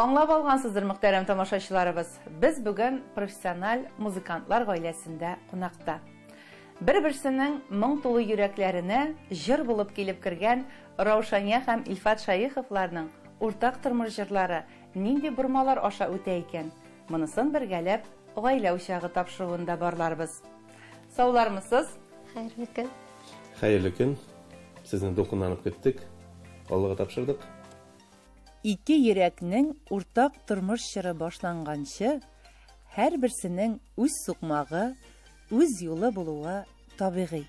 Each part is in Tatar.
Аңлап алгансыздыр, мөхтәрәм тамашачыларыбыз. Без бүген профессиональ музыкантлар гаиләсендә кунакта. Бер-берсенең моң тулы йөрәкләренә җыр булып килеп кергән Раушания һәм Илфат Шәеховларның уртак тормыш җырлары нинди бормалар аша үтә икән? Монысын бергәләп Гаилә учагы тапшыруында барларбыз. Саулармысыз? Хәерле көн. Хәерле көн. Сезне дулкынланып көттек. Аллага тапшырдык. Ике йөрәкнең уртак тормыш чоры башланганчы, һәрберсенең үз сукмагы, үз юлы булуы табигый.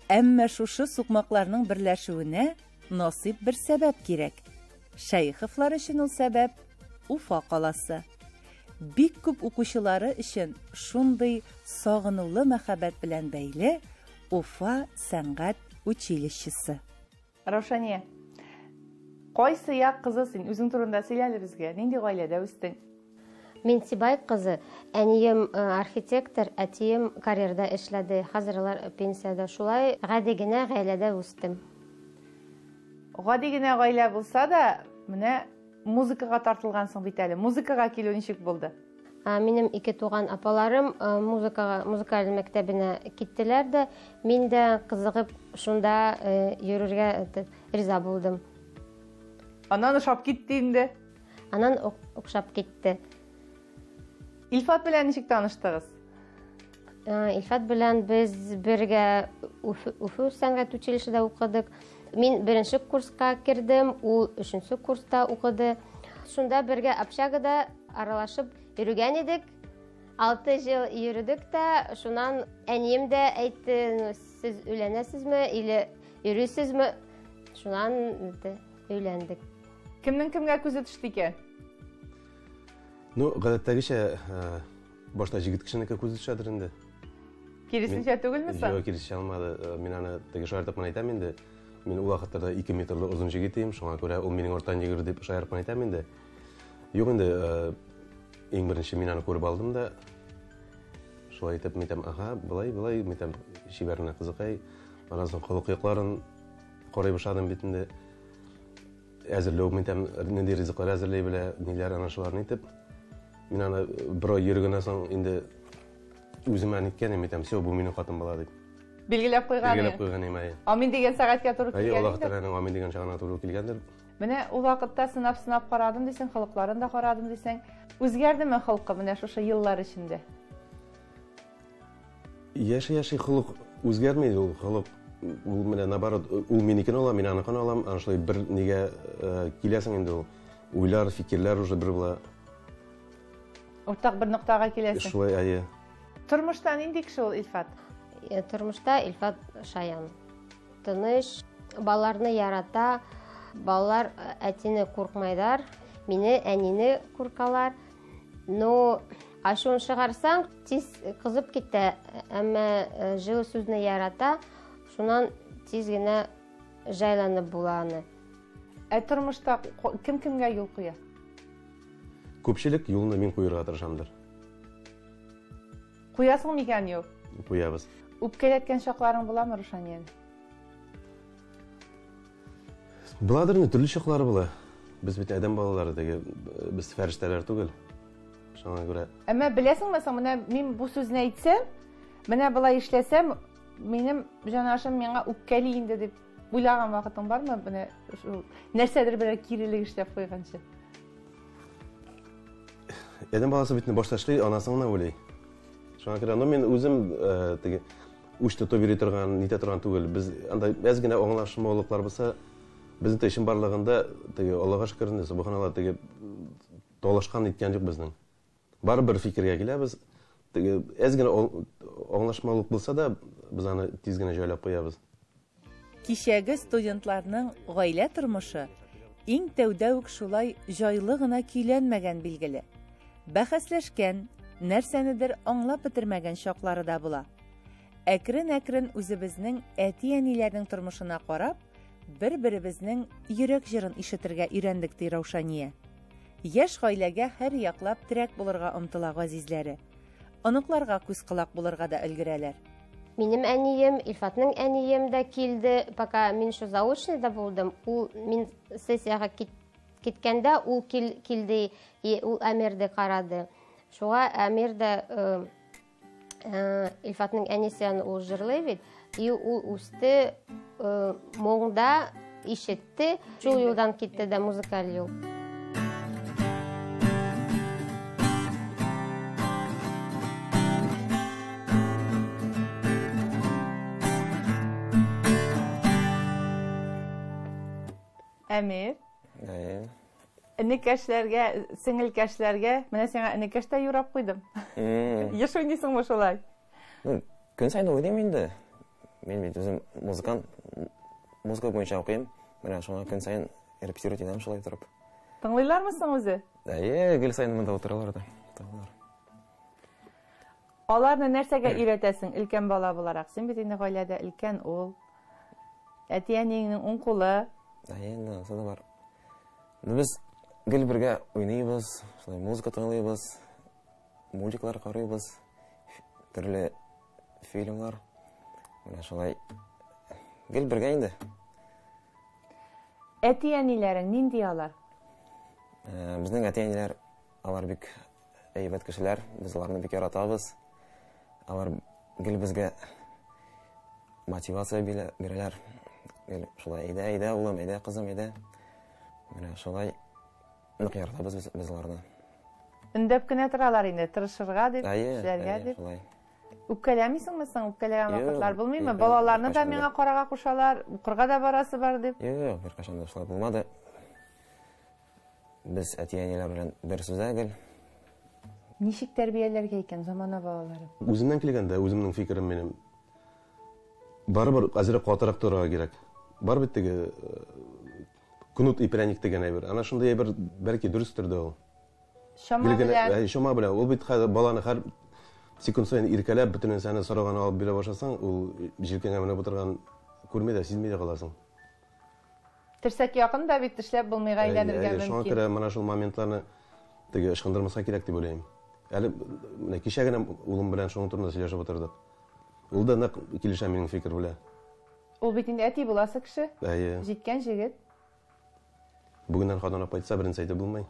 Әмма шушы сукмакларның берләшүенә насыйп бер сәбәп кирәк. Шәеховлар өчен ул сәбәп Уфа каласы. Бик күп укучылары өчен шундый сагынулы мәхәббәт белән бәйле Уфа сәнгать училищесы. Раушания, кайсы як кызы син? Үзең турында сөйлә әле безгә. Нинди гаиләдә үстең? Мин Сибай кызы. Әнием э, архитектор, әтием карьерда эшләде. Хәзер алар пенсиядә. Шулай гади генә гаиләдә үстем. Гади генә гаилә булса да, менә музыкага тартылгансың бит әле. Музыкага килү ничек булды? Минем ике туган апаларым музыкага, музыкаль мәктәбенә киттеләр дә, мин дә кызыгып шунда йөрергә риза булдым. Аннан ошап китте инде. Аннан охшап китте. Илфат белән ничек таныштыгыз? Илфат белән без бергә Уфа сәнгать училищеда укыдык. Мин беренче курска кердем, ул өченче курста укыды. Шунда бергә общагада аралашып йөргән идек. 6 ел йөрдек тә, шуннан әнием дә әйтте, ну, сез өйләнәсезме или йөрисезме? Шуннан өйләндек. Кемнең кемгә күзе төште икән? Ну, гадәттәгечә, башта җегет кешенеке күзе төшәдер инде. Киресенчә түгелме соң? Юк, киресенчә алмады. Мин аны теге шаяртып кына әйтәм инде. Мин ул вакытларда 2 метрлы озын җегет идем, шуңа күрә ул минем арттан йөгерде дип шаярып кына әйтәм инде. Юк инде, иң беренче мин аны күреп алдым да, шулай итеп мин әйтәм, ага, болай, болай, мин әйтәм, чибәр генә кызыкай. Аннан соң холык якларын карый башладым бит инде. Әзерләү, мин әйтәм, нинди ризыклар әзерли белә, ниләр ана шуларны итеп. Мин аны бер ай йөргәннән соң инде үземә ниткән идем, әйтәм, все, бу минем хатын була дип. Билгеләп куйган. Билгеләп куйган идем, әйе. Амин дигән сәгатькә туры килгән. Әйе, Аллаһ Тәгаләнең амин дигән чагына туры килгәндер. Менә ул вакытта сынап-сынап карадым дисең, холыкларын да карадым дисең. Үзгәрдеме холкы менә шушы еллар эчендә? Яши-яши холык үзгәрми ул холык ул менә наоборот ул минекен ала, мин аныкын алам, ана шулай бер нигә э, киләсең инде ул. Уйлар, фикерләр уже бер була. Уртак бер ноктага киләсең. Шулай, әйе. Тормышта нинди кеше ул Илфат? Э, тормышта Илфат шаян. Тыныч, балаларны ярата. Балалар э, әтине куркмайлар, мине, әнине куркалар. Но ачуын чыгарсаң, тиз кызып китә, әмма э, җылы сүзне ярата. Шуннан тиз генә җайланып була аны. Ә тормышта кем кемгә юл куя? Күпчелек юлны мин куерга тырышамдыр. Куясың микән юл? Куябыз. Үпкәләткән чакларың буламы, Рушания? Буладыр инде, төрле чаклары була. Без бит адәм балалары, теге без фәрештәләр түгел. Шуңа күрә. Әмма беләсеңме соң, менә мин бу сүзне әйтсәм, менә болай эшләсәм, минем җанашым миңа үпкәли инде дип уйлаган вакытың бармы? Менә шул нәрсәдер берәр кирелек эшләп куйганчы. Адәм баласы бит башта эшли, аннан гына уйлый. Шуңа күрә, ну мин үзем э, теге уч тотып йөри торган, нитә торган түгел. Без анда әз генә аңлашмаулыклар булса, безнең эшем барлыгында теге Аллага шөкер инде, субханалла, теге талашкан иткән юк безнең. Барыбер фикергә киләбез. Теге әз генә аңлашмаулык булса да, без аны тиз генә җайлап куябыз. Кичәге студентларның гаилә тормышы иң тәүдә үк шулай җайлы гына көйләнмәгән билгеле. Бәхәсләшкән, нәрсәнедер аңлап бетермәгән чаклары да була. Әкрен-әкрен үзебезнең әти-әниләрнең тормышына карап, бер-беребезнең йөрәк җырын ишетергә өйрәндек, ди Раушания. Яшь гаиләгә һәр яклап терәк булырга омтыла газизләре. Оныкларга күз-колак булырга да өлгерәләр. Минем әнием, Илфатның әнием дә килде. Пока мин шул заочныйда булдым, ул мин сессиягә киткәндә ул килде, и ул Әмирде карады. Шуңа Әмир дә Илфатның әнисе аны ул җырлый бит, и ул үсте, моңда ишетте, шул юлдан китте дә музыкаль юл. Әмир. Әйе. Энекәшләргә, сеңелкәшләргә, менә сиңа энекәш тә юрап куйдым. Еш уйныйсыңмы шулай? Көн саен уйныйм инде. Мин бит үзем музыкант, музыка буенча укыйм. Менә шуңа көн саен репетировать итәм шулай торып. Тыңлыйлармы соң үзе? Әйе, гел саен монда утыралар да. Тыңлыйлар. Аларны нәрсәгә өйрәтәсең, өлкән бала буларак? Син бит инде гаиләдә өлкән ул. Әти-әниеңнең уң кулы. Әйе, инде анысы да бар. Без гел бергә уйныйбыз, шулай музыка тыңлыйбыз, мультиклар карыйбыз, төрле фильмлар. Менә шулай гел бергә инде. Әти-әниләрең нинди алар? Безнең әти-әниләр алар бик әйбәт кешеләр, без аларны бик яратабыз. Алар гел безгә мотивация бирәләр. Гел шулай әйдә, әйдә, улым, әйдә, кызым, әйдә. Менә шулай нык яратабыз без аларны. Өндәп кенә торалар инде, тырышырга дип, Әйе, эшләргә әйе, дип. Шулай. Үпкәләмисеңме соң? Үпкәләгән Юк, вакытлар булмыймы? юк, Балаларны да беркайчан да. миңа карага кушалар, укырга да барасы бар дип. Юк, юк, беркайчан да шулай булмады. Без әти-әниләр белән бер сүздә гел. Ничек тәрбияләргә икән замана балаларын? Үземнән килгәндә, үземнең фикерем минем. Барыбер әзрәк катырак торырга кирәк. Бар бит теге кнут и пряник дигән әйбер. Ана шундый әйбер бәлки дөрестер дә ул. Чама Гел генә, белән. әй, чама белән. Ул бит хәзер баланы һәр секунд саен иркәләп, бөтен нәрсәне сораган алып бирә башласаң, ул җилкәңә менеп утырган күрми дә, сизми дә каласың. Терсәк якын да бит тешләп булмыйга Әй, әйләнергә әй, шуңа мөмкин. күрә менә шул моментларны теге ычкындырмаска кирәк дип уйлыйм. Әле менә кичә генә улым белән шуның турында сөйләшеп утырдык. Ул да нык килешә минем фикер белән. Ул бит инде әти буласы кеше. Әйе. Җиткән җегет. Бүгеннән хатын алып кайтса, беренче әйтеп булмый.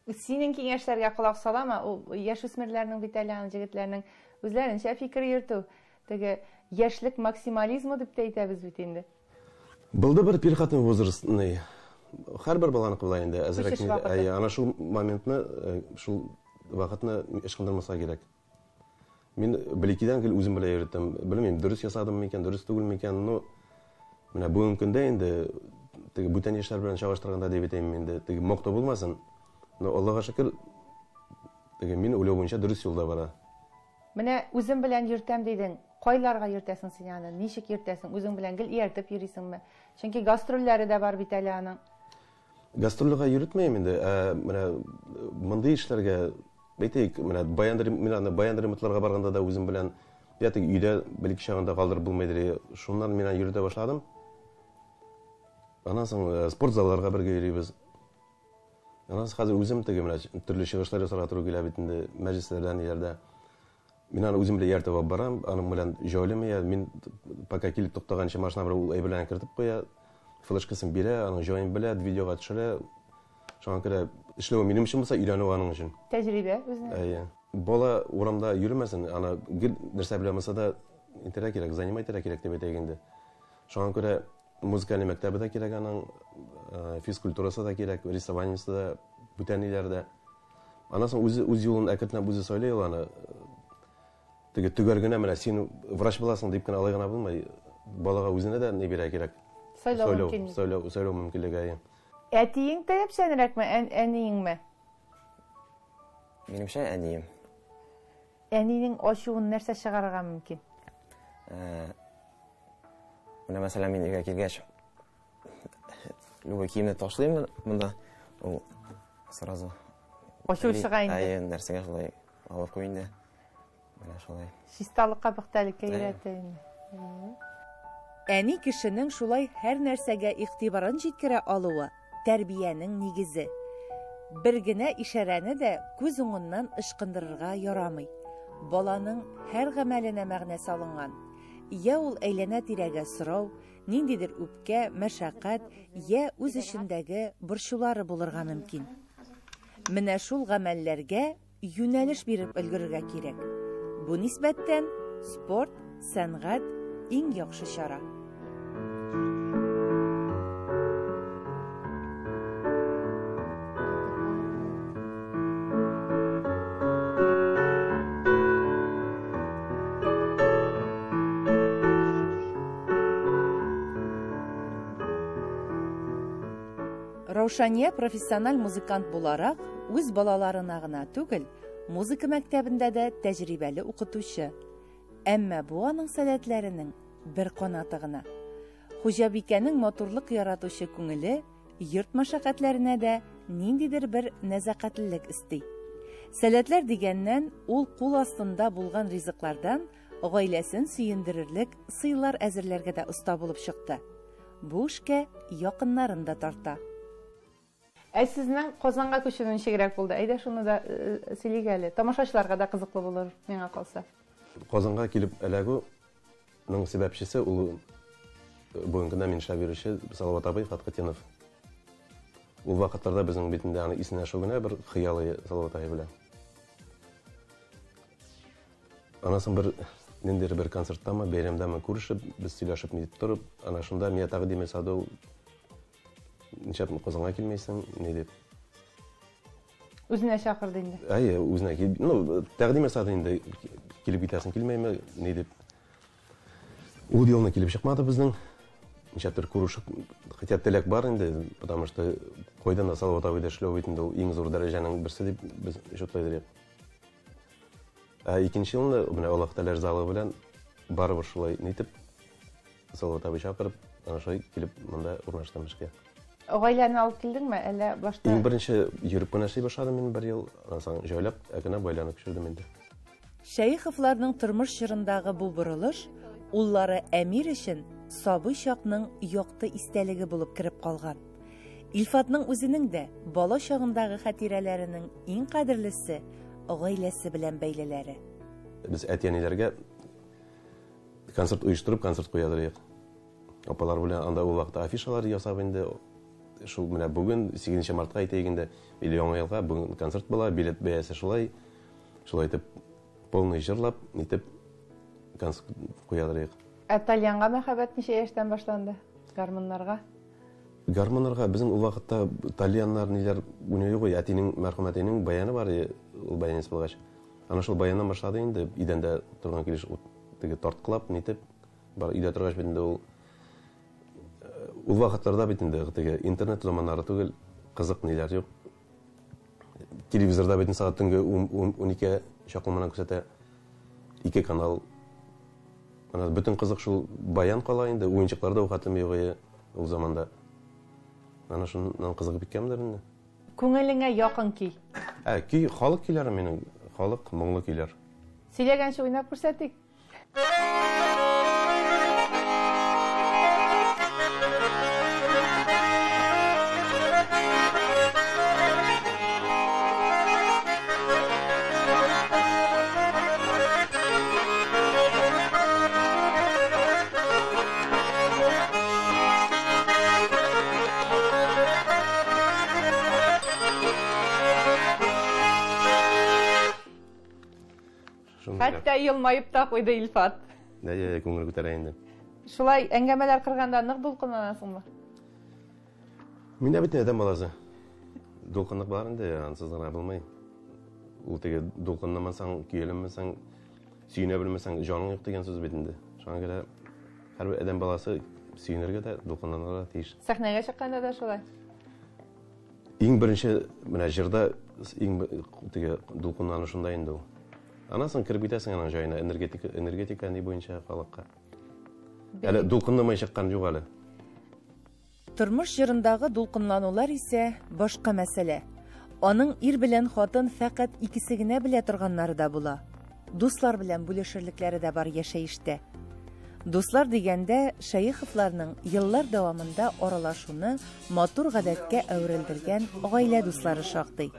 Синең киңәшләргә колак салама, ул яшүсмерләрнең бит әле аны җегетләрнең үзләренчә фикер йөртү. Теге яшьлек максимализмы дип тә әйтәбез бит инде. Булды бер переходной возрастный. Һәрбер баланыкы була инде, әзрәк Күчеш инде. вакыты. Әйе, ана шул моментны, шул вакытны ычкындырмаска кирәк. Мин бер-икедән гел үзем белән йөрттем. Белмим, дөрес ясадым микән, дөрес түгел микән, но менә бүгенге көндә инде теге бүтән яшьләр белән чагыштырганда дип әйтәм инде, теге мактау булмасын. Но Аллага шөкер, теге мин уйлау буенча дөрес юлда бара. Менә үзем белән йөртәм дидең. Кайларга йөртәсең син аны? Ничек йөртәсең? Үзең белән гел ияртеп йөрисеңме? Чөнки гастрольләре дә бар бит әле аның. Гастрольгә йөртмәйм инде. Менә мондый эшләргә, әйтик, менә баяндыр, мин аны баяндыр ремонтларга барганда да үзем белән, я теге өйдә бер-ике чагында калдырып булмыйдыр. Шуннан мин аны йөртә башладым. Аннан соң спорт залларга бергә йөрибез. Аннан соң хәзер үзем теге менә төрле чыгышлар ясарга туры килә бит инде, мәҗлесләрдә, ниләрдә. Мин аны үзем белән ияртеп алып барам, аның белән җайлымы я, мин пока килеп туктаганчы машина белән ул әйберләрен кертеп куя, флешкасын бирә, аның җаен белә, видеога төшерә. Шуңа күрә эшләү минем өчен булса, өйрәнү аның өчен. Тәҗрибә үзенә. Әйе. Бала урамда йөрмәсен, аны гел нәрсә белән булса да итәргә кирәк, занимать итәргә кирәк дип әйтәйек инде. Шуңа күрә музыкаль мәктәбе дә кирәк аның, физкультурасы да кирәк, рисованиесе дә, бүтән ниләр дә. Аннан соң үзе үз юлын әкренләп үзе сайлый ул аны. Теге төгәл генә менә син врач буласың дип кенә алай гына булмый. Балага үзенә дә ни бирә кирәк? Сайлау Сайлау, мөмкинлеге. сайлау, сайлау мөмкинлеге, әйе. Әтиең таләпчәнрәкме, әниеңме? Минемчә, әнием. Әнинең ачуын нәрсә чыгарырга мөмкин? Менә мәсәлән, мин өйгә килгәч, любой киемне ташлыйм монда, ул сразу Ачуы чыга инде. Әйе, нәрсәгә шулай алып куй инде. Менә шулай. Чисталыкка, пөхтәлеккә өйрәтә инде. Әни кешенең шулай һәр нәрсәгә игътибарын җиткерә алуы тәрбиянең нигезе. Бер генә ишарәне дә күз уңыннан ычкындырырга ярамый. Баланың һәр гамәленә мәгънә салынган. Йә ул әйләнә-тирәгә сорау, ниндидер үпкә, мәшәкать, йә үз эчендәге борчулары булырга мөмкин. Менә шул гамәлләргә юнәлеш биреп өлгерергә кирәк. Бу нисбәттән спорт, сәнгать иң яхшы чара. Раушания профессиональ музыкант буларак, үз балаларына гына түгел, музыка мәктәбендә дә тәҗрибәле укытучы. Әмма бу аның сәләтләренең бер канаты гына. Хуҗабикәнең матурлык яратучы күңеле йорт мәшәкатьләренә дә ниндидер бер нәзакәтлелек өсти. Сәләтләр дигәннән, ул кул астында булган ризыклардан гаиләсен сөендерерлек сыйлар әзерләргә дә оста булып чыкты. Бу эшкә якыннарын да тарта. Ә сезнең Казанга күчү ничегрәк булды? Әйдә шуны да сөйлик әле. Тамашачыларга да кызыклы булыр, миңа калса. Казанга килеп эләгүнең сәбәпчесе ул бүгенге көндә мин эшләп йөрүче Салават абый Фатхетдинов. Ул вакытларда безнең бит инде аны исәнләшү генә бер хыялы Салават абый белән. Аннан соң бер ниндидер бер концерттамы, бәйрәмдәме күрешеп, без сөйләшеп нитеп торып, ана шунда миңа тәкъдим ясады ул. Нишләп Казанга килмәйсең, ни дип. Үзенә чакырды инде. Әйе, үзенә кил, ну, тәкъдим ясады инде, килеп китәсең килмәйме, ни дип. Ул елны килеп чыкмады безнең. Нишләптер күрешеп, хотя теләк бар инде, потому что кайдан да Салават абыйда эшләү бит инде ул иң зур дәрәҗәнең берсе дип без шутлый идек. Ә икенче елны менә Аллаһ Тәгалә ризалыгы белән барыбер шулай нитеп Салават абый чакырып, ана шулай килеп монда урнаштым эшкә. Гаиләне алып килдеңме, әллә башта? Иң беренче йөреп кенә эшли башладым мин бер ел, аннан соң җайлап, әкренләп гаиләне күчердем инде. Шәеховларның тормыш чорындагы бу борылыш уллары Әмир өчен сабый чакның якты истәлеге булып кереп калган. Илфатның үзенең дә бала чагындагы хатирәләренең иң кадерлесе гаиләсе белән бәйлеләре. Без әти-әниләргә концерт оештырып, концерт куядыр идек. Апалар белән анда ул вакытта афишалар ясап инде, шул менә бүген 8 мартка әйтәйек инде, или Яңа елга бүген концерт була, билет бәясе шулай, шулай итеп полный җырлап, нитеп концерт куядыр идек. Ә тальянга мәхәббәт ничә яшьтән башланды? Гармуннарга? Гармуннарга безнең ул вакытта тальяннар ниләр уйный юк, әтинең, мәрхүм әтинең баяны бар иде, ул баянист булгач. Ана шул баяннан башлады инде, идәндә торган килеш теге тарткылап, нитеп, бар өйдә торгач бит инде ул вакытларда бит инде теге интернет заманнары түгел, кызык ниләр юк. Телевизорда бит сәгать төнге 12 чаклы менә күрсәтә. 2 канал. Ана бөтен кызык шул баян кала инде, уенчыклар да ул хәтлем юк иде ул заманда. Ана шуннан кызыгып киткәнмедер инде. Күңелеңә якын көй? Ә, көй, халык көйләре минем, халык моңлы көйләр. Сөйләгәнче уйнап күрсәтик. Хәтта елмаеп та куйды Илфат. Әйе, күңел күтәрә инде. Шулай әңгәмәләр кырганда нык дулкынланасыңмы? Мин дә бит адәм баласы. Дулкынлык бар инде, ансыз гына булмый. Ул теге дулкынламасаң, көяләнмәсәң, сөенә белмәсәң, җаның юк дигән сүз бит инде. Шуңа күрә һәрбер адәм баласы сөенергә дә, дулкынланырга да тиеш. Сәхнәгә чыкканда да шулай. Иң беренче менә җырда иң теге дулкынлану шунда инде ул. Аннан соң кереп китәсең аның җаена, энергетика ни буенча халыкка. Әле дулкынламай чыккан юк әле. Тормыш җырындагы дулкынланулар исә башка мәсьәлә. Аның ир белән хатын фәкать икесе генә белә торганнары да була. Дуслар белән бүлешерлекләре дә бар яшәештә. Дуслар дигәндә, Шәеховларның еллар дәвамында аралашуны матур гадәткә әверелдергән гаилә дуслары шактый.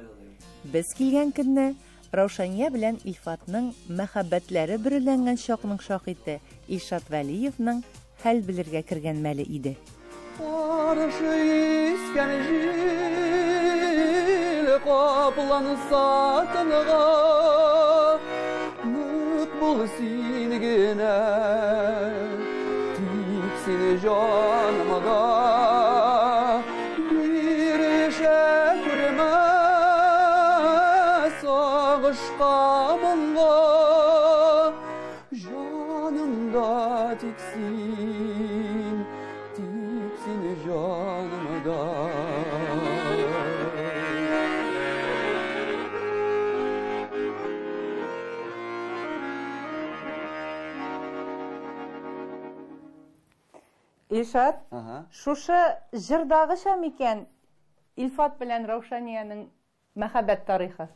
Без килгән көнне Раушания белән Илфатның мәхәббәтләре бөреләнгән чакның шаһиты Илшат Вәлиевның хәл белергә кергән мәле иде. Каршы искән җил капланса тынга, Нык бул син генә, тик син җанымда. Бирешә күрмә сагышка моңга, Җанымда тик син, тик син җанымда. Илшат, Ага. шушы җырдагыча микән Илфат белән Раушанияның мәхәббәт тарихы?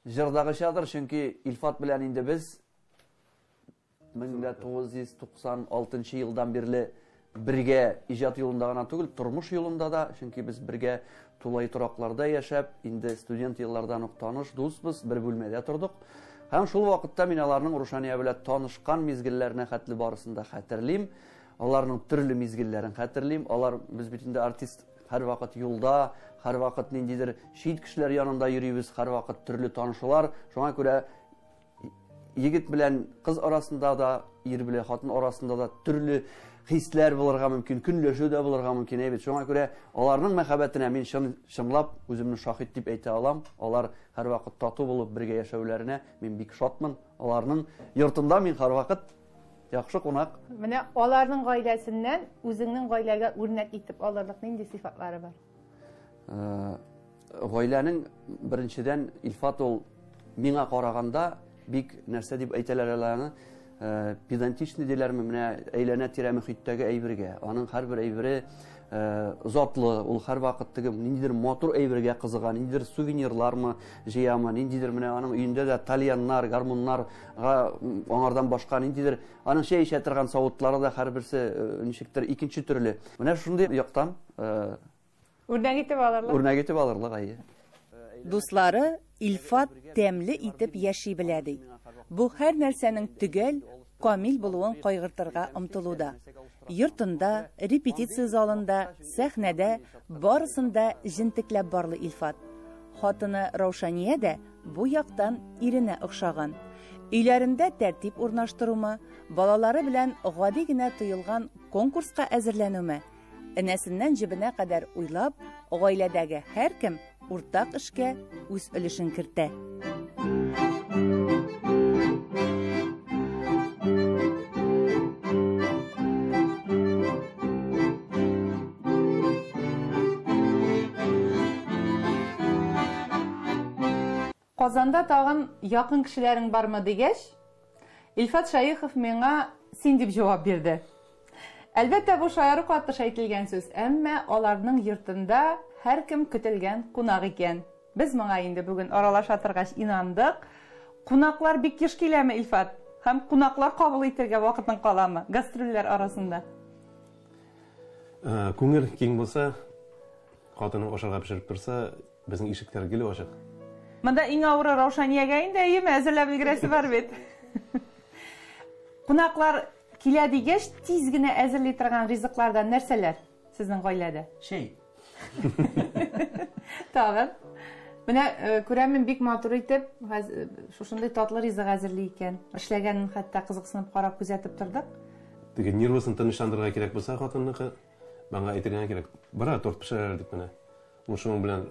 Җырдагычадыр, чөнки Илфат белән инде без 1996 елдан бирле бергә иҗат юлында гына түгел, тормыш юлында да, чөнки без бергә тулай торакларда яшәп, инде студент еллардан ук таныш, дусбыз, бер бүлмәдә тордык. Һәм шул вакытта мин аларның Рушания белән танышкан мизгелләренә хәтле барысын да хәтерлим. Аларның төрле мизгелләрен хәтерлим. Алар без бит инде артист һәрвакыт юлда, һәрвакыт ниндидер чит кешеләр янында йөрибез, һәрвакыт төрле танышулар. Шуңа күрә егет белән кыз арасында да, ир белән хатын арасында да төрле хисләр булырга мөмкин, көнләшү дә булырга мөмкин, әйбәт. Шуңа күрә аларның мәхәббәтенә мин чын, чынлап үземне шаһит дип әйтә алам. Алар һәрвакыт тату булып бергә яшәүләренә мин бик шатмын. Аларның йортында мин һәрвакыт яхшы кунак. Менә аларның гаиләсеннән үзеңнең гаиләгә үрнәк итеп алырлык нинди сыйфатлары бар? Гаиләнең беренчедән Илфат ул миңа караганда бик нәрсә дип әйтәләр әле аны, педантичный диләрме, менә әйләнә-тирә мөхиттәге әйбергә. Аның һәрбер әйбере затлы, ул һәрвакыт теге ниндидер матур әйбергә кызыга, ниндидер сувенирлармы җыямы, ниндидер менә аның өендә дә тальяннар, гармуннарга аңардан башка ниндидер аның чәй эчә торган савытлары да һәрберсе ничектер икенче төрле. Менә шундый яктан үрнәк итеп алырлык. Үрнәк итеп алырлык, әйе. Дуслары Илфат тәмле итеп яши белә ди. Бу һәр нәрсәнең төгәл, камил булуын кайгыртырга омтылуда. Йортында, репетиция залында, сәхнәдә барысын да җентекләп барлы Илфат. Хатыны Раушания дә бу яктан иренә охшаган. Өйләрендә тәртип урнаштырумы, балалары белән гади генә тоелган конкурска әзерләнүме, энәсеннән җебенә кадәр уйлап, гаиләдәге һәркем уртак эшкә үз өлешен кертә. Казанда тагын якын кешеләрең бармы дигәч, Илфат Шәехов миңа син дип җавап бирде. Әлбәттә, бу шаяру катыш әйтелгән сүз, әмма аларның йортында һәркем көтелгән кунак икән. Без моңа инде бүген аралаша торгач инандык. Кунаклар бик еш киләме, Илфат? Һәм кунаклар кабул итәргә вакытың каламы гастрольләр арасында? Күңел киң булса, хатының ашарга пешереп торса, безнең ишекләр гел ачык. Монда иң авыры Раушаниягә инде, әйеме, әзерләп өлгерәсе бар бит. Кунаклар килә дигәч, тиз генә әзерли торган ризыклардан нәрсәләр сезнең гаиләдә? Чәй. Тагын. Менә күрәм мин бик матур итеп шушындый татлы ризык әзерли икән. Эшләгәнен хәтта кызыксынып карап күзәтеп тордык. Теге нервысын тынычландырырга кирәк булса хатынныкы, маңа әйтергә кирәк. Бара торт пешерәләр дип менә. Ул шуның белән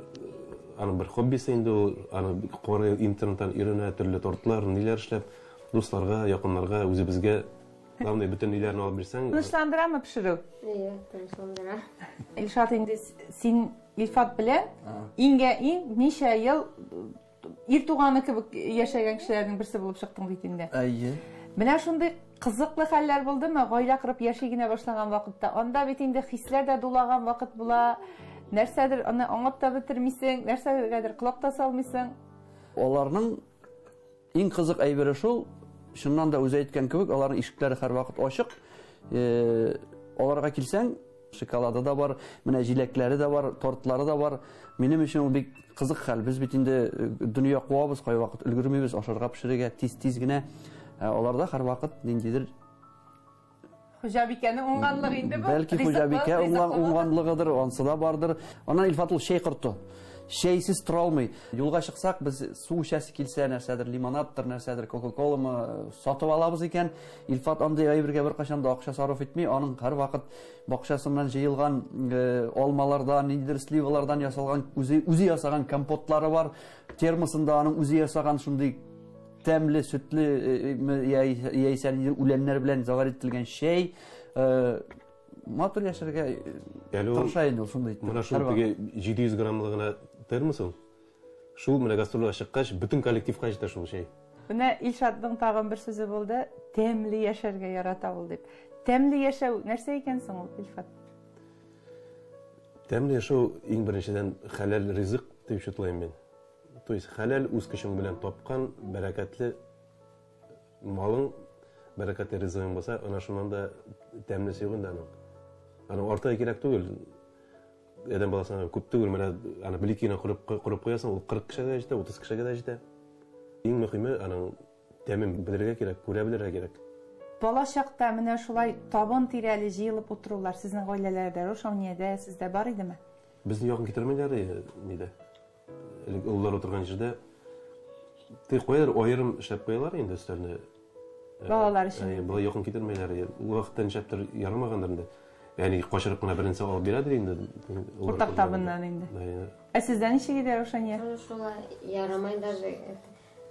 аның бер хоббисы инде ул, аны карый интернеттан өйрәнә, төрле тортлар, ниләр эшләп, дусларга, якыннарга, үзебезгә главное бөтен ниләрне алып бирсәң. Тынычландырамы пешерү? Әйе, тынычландыра. Илшат, инде син Илфат белән иңгә иң ничә ел ир туганы кебек яшәгән кешеләрнең берсе булып чыктың бит инде. Әйе. Менә шундый кызыклы хәлләр булдымы? Гаилә корып яши генә башлаган вакытта. Анда бит инде хисләр дә дулаган вакыт була. Нәрсәдер аны аңлап та бетермисең, нәрсәгәдер колак та салмыйсың. Аларның иң кызык әйбере шул, чыннан да үзе әйткән кебек, аларның ишекләре һәрвакыт ачык. Аларга килсәң, шоколады да бар, менә җиләкләре дә бар, тортлары да бар. Минем өчен ул бик кызык хәл. Без бит инде дөнья куабыз, кайвакыт өлгермибез ашарга пешерергә тиз-тиз генә. Аларда һәрвакыт ниндидер Хуҗабикәнең уңганлыгы инде бу. Бәлки хуҗабикә уңганлыгыдыр, ансы да бардыр. Аннан Илфат ул чәй корты. Чәйсез тора алмый. Юлга чыксак, без су эчәсе килсә, нәрсәдер, лимонадтыр, нәрсәдер, Кока-Коламы сатып алабыз икән. Илфат андый әйбергә беркайчан да акча сарыф итми. Аның һәрвакыт бакчасыннан җыелган алмалардан, ниндидер сливалардан ясалган, үзе ясаган компотлары бар. Термосында аның үзе ясаган шундый тәмле, сөтле, яисә ниндидер үләннәр белән заварить ителгән чәй. Матур яшәргә тырыша инде ул шундый итеп. Менә шул теге 700 граммлы гына термос ул. Шул менә гастрольгә чыккач, бөтен коллективка җитә шул чәй. Менә Илшатның тагын бер сүзе булды, тәмле яшәргә ярата ул дип. Тәмле яшәү нәрсә икән соң ул, Илфат? Тәмле яшәү иң беренчедән хәләл ризык дип чутлыйм мин. То есть хәләл үз көчең белән тапкан бәрәкәтле малың, бәрәкәтле ризыгың булса, ана шуннан да тәмлесе юк инде аның. Аның артыгы кирәк түгел. Адәм баласына күп түгел, менә аны бер-ике генә корып куясың, ул 40 кешегә дә җитә, 30 кешегә дә җитә. Иң мөһиме аның тәмен белергә кирәк, күрә белергә кирәк. Бала чакта менә шулай табын тирәли җыелып утырулар сезнең гаиләләрдә, Рушаниядә, сездә бар идеме? Безне якын китермиләр нидә. Элек олылар утырган җирдә тик куялар, аерым эшләп куялар инде өстәлне. Балалар өчен. Болай якын китермиләр. Ул вакытта нишләптер ярамагандыр инде. Ягъни качырып кына беренче алып бирәдер инде. Уртак табыннан инде. Ә сездә ничек иде, Рушания? Шулай ярамай даже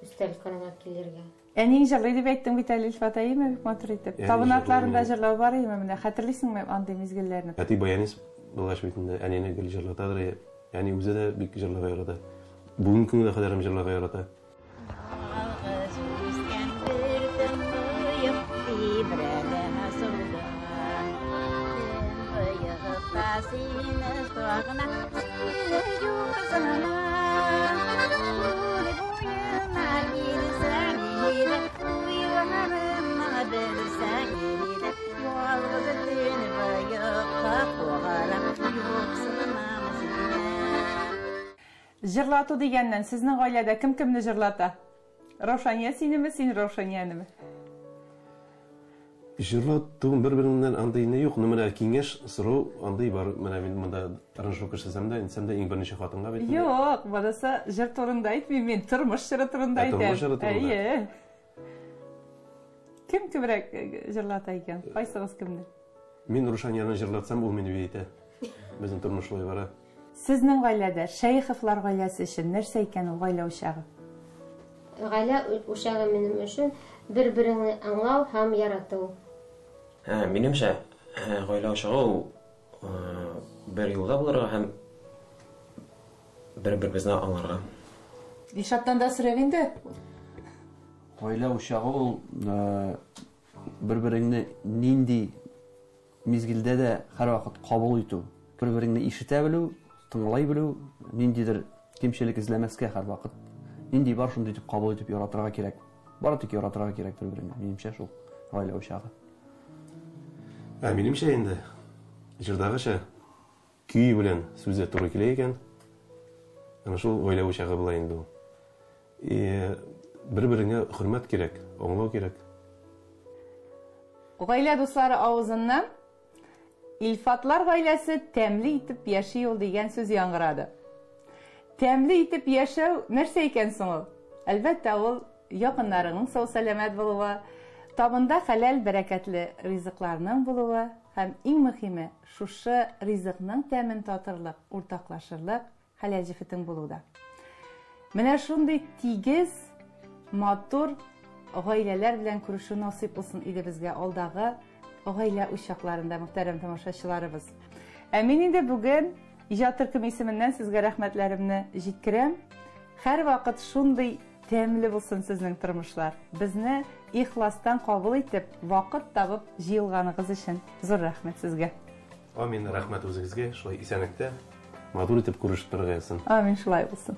өстәл кырына килергә. Әниең җырлый дип әйттең бит әле, Илфат, әйеме, бик матур итеп. Табын артларында җырлау бар иеме менә? Хәтерлисеңме андый мизгелләрне? Әти баянист булгач бит инде, әнине гел җырлатадыр. Әни үзе дә бик җырларга ярата. Бүгенге көнгә кадәр һәм җырларга ярата. Җырлату дигәннән, сезнең гаиләдә кем кемне җырлата? Раушания синеме, син Раушанияне? Җырлату бер-береңнән андый не юк, но менә киңәш сорау андый бар. Менә мин монда аранжировка эшләсәм дә, әйтсәм дә иң беренче хатынга бит. Юк, монысы җыр турында әйтмим мин, тормыш җыры турында әйтәм. Тормыш җыры турында. Әйе. Кем күбрәк җырлата икән? Кайсыгыз кемне? Мин Рушанияны җырлатсам, ул мине биетә. Безнең тормыш шулай бара. Сезнең гаиләдә Шәеховлар гаиләсе өчен нәрсә икән ул гаилә учагы? Гаилә учагы минем өчен бер-береңне аңлау һәм ярату. Минемчә, гаилә учагы ул бер юлда булырга һәм бер-беребезне аңларга. Илшаттан да сорыйк инде. Гаилә учагы ул бер-береңне нинди мизгелдә дә һәрвакыт кабул итү, бер-береңне ишетә белү, тыңлай белү, ниндидер кимчелек эзләмәскә һәрвакыт. Нинди бар шундый итеп кабул итеп яратырга кирәк. Бары тик яратырга кирәк бер-береңне. Минемчә шул гаилә учагы. Ә минемчә инде җырдагыча көй белән сүзе туры килә икән, ана шул гаилә учагы була инде ул. Бер-береңә хөрмәт кирәк, аңлау кирәк. Гаилә дуслары авызыннан Илфатлар гаиләсе тәмле итеп яши ул дигән сүз яңгырады. Тәмле итеп яшәү нәрсә икән соң ул? Әлбәттә, ул якыннарыңның сау-сәламәт булуы, табында хәләл бәрәкәтле ризыкларның булуы һәм иң мөһиме шушы ризыкның тәмен татырлык, уртаклашырлык хәләл җефетең булуда. Менә шундый тигез, матур гаиләләр белән күрешү насыйп булсын иде безгә алдагы гаилә учакларында, мөхтәрәм тамашачыларыбыз. Ә мин инде бүген иҗат төркеме исеменнән сезгә рәхмәтләремне җиткерәм. Һәрвакыт шундый тәмле булсын сезнең тормышлар. Безне ихластан кабул итеп, вакыт табып җыелганыгыз өчен зур рәхмәт сезгә. Амин, рәхмәт үзегезгә. Шулай исәнлектә, Матур итеп күрешеп торырга язсын. Амин, шулай булсын.